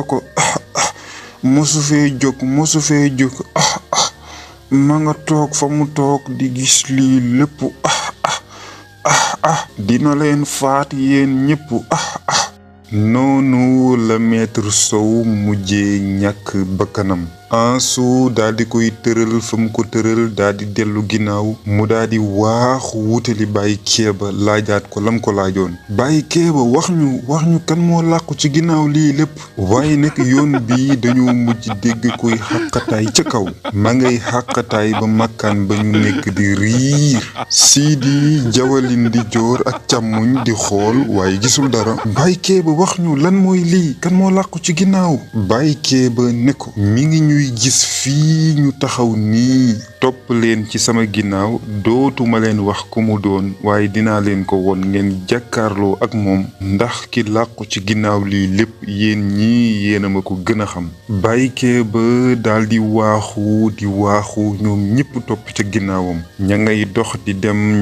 ko mosu fee jóg ma nga toog fa mu toog di gis lii lépp dina leen faat yéen ñépp noonu la maître Sow mujjee ñàkk bakkanam. Ansu daldi koy tëral fa mu ko tëral daldi dellu ginnaaw mu daldi waaxu wutali Baye Kéba laajaat ko lam ko laajoon. Baye Kéba wax ñu kan moo làqu ci ginnaaw lii lépp. waaye nag yoon bi dañoo mujj dégg koy xàqataay ca kaw ma ngay xàqataay ba makkaan ba ñu nekk di riir. Sidi jawalin di joor ak càmmuñ di xool waaye gisul dara. Baye Kéba wax ñu lan mooy lii kan moo làqu ci ginnaaw. Baye Kéba ne ko mi ngi ñuy gis fii ñu taxaw nii topp leen ci sama ginnaaw dootuma leen wax ku mu doon waaye dinaa leen ko won ngeen jàkkaarloo ak moom ndax ki làqu ci ginnaaw lii lépp yéen ñii yéena ma ko gën a xam. Baye Kéba daldi waaxu ñoom ñépp topp ca ginnaawam ña ngay dox di dem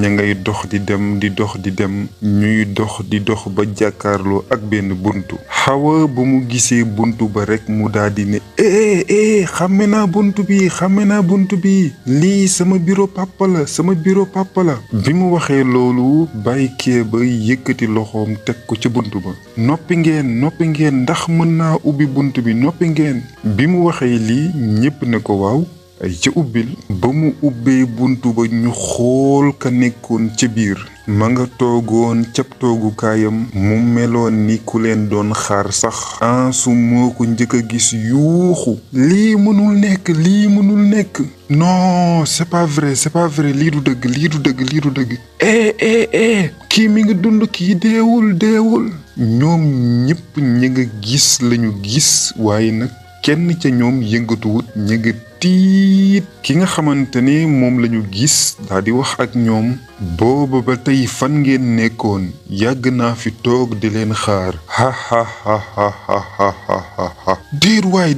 ñuy dox ba jàkkaarloo ak benn buntu. Xawa ba mu gisee buntu ba rekk mu daldi ne xàmme naa buntu bi lii sama bureau papa la bi mu waxee loolu Baye Kéba yëkkati loxoom teg ko ca buntu ba. noppi ngeen ndax mën naa ubbi buntu bi noppi ngeen. bi mu waxee lii ñépp ne ko waaw ay ca ubbil. ba mu ubbee buntu ba ñu xool ka nekkoon ca biir ma nga toogoon cab toogukaayam mu meloon ni ku leen doon xaar sax. Ansu moo ko njëkk a gis yuuxu lii mënul nekk non c'est pas vrai lii du dëgg kii mi ngi dund kii deewul ñoom ñépp ñi nga gis lañu gis waaye nag kenn ca ñoom yëngatuwut ñi nga tiit. ki nga xamante ne moom lañu gis daal di wax ak ñoom booba ba tey fan ngeen nekkoon yàgg naa fi toog di leen xaar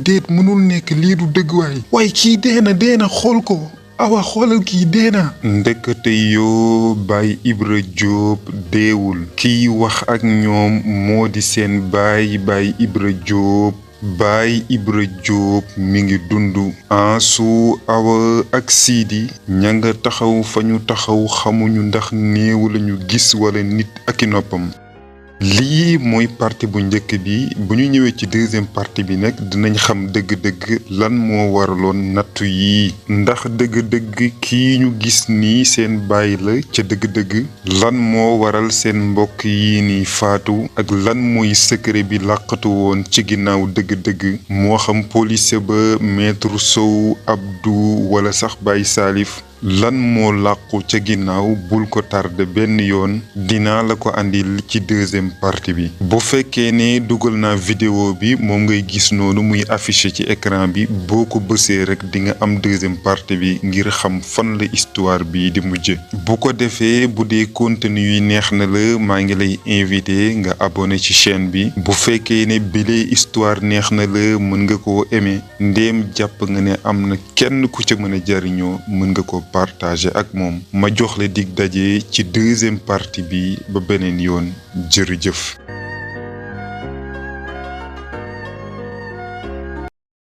déet mënul nekk lii du dëgg waay kii deena xool ko awa xoolal kii deena. ndekete yoo Baye Ibra Diop deewul kiy wax ak ñoom moo di seen Baye Ibra Diop. Baye Ibra Diop mi ngi dund. Ansu Awa ak Sidi ña nga taxaw fa ñu taxaw xamuñu ndax néew lañu gis wala nit ak i noppam. lii mooy partie bu njëkk bi. bu ñu ñëwee ci deuxième partie bi nag dinañ xam dëgg-dëgg lan moo waraloon nattu yi ndax dëgg-dëgg kii ñu gis nii seen baay la ca dëgg-dëgg lan moo waral seen mbokk yi ni faatu ak lan mooy secret bi làqatu woon ci ginnaaw dëgg-dëgg moo xam police ba maître Sow Abdou wala sax Baye Salif lan moo làqu ca ginnaaw bul ko tardé benn yoon dinaa la ko andil ci deuxième partie bi. bu fekkee ne dugal naa vidéo bi moom ngay gis noonu muy affiché ci écran bi boo ko bësee rek di nga am deuxième partie bi ngir xam fan la histoire bi di mujje. bu ko defee bu dee contenu yi neex na la maa ngi lay invité nga abonné ci chaîne bi. bu fekkee ne bile histoire neex na la mën nga koo aimé ndéem jàpp nga ne am na kenn ku ca mën a jariñoo mën nga ko partager ak moom. ma jox la dig daje ci deuxième partie bi ba beneen yoon jërëjëf.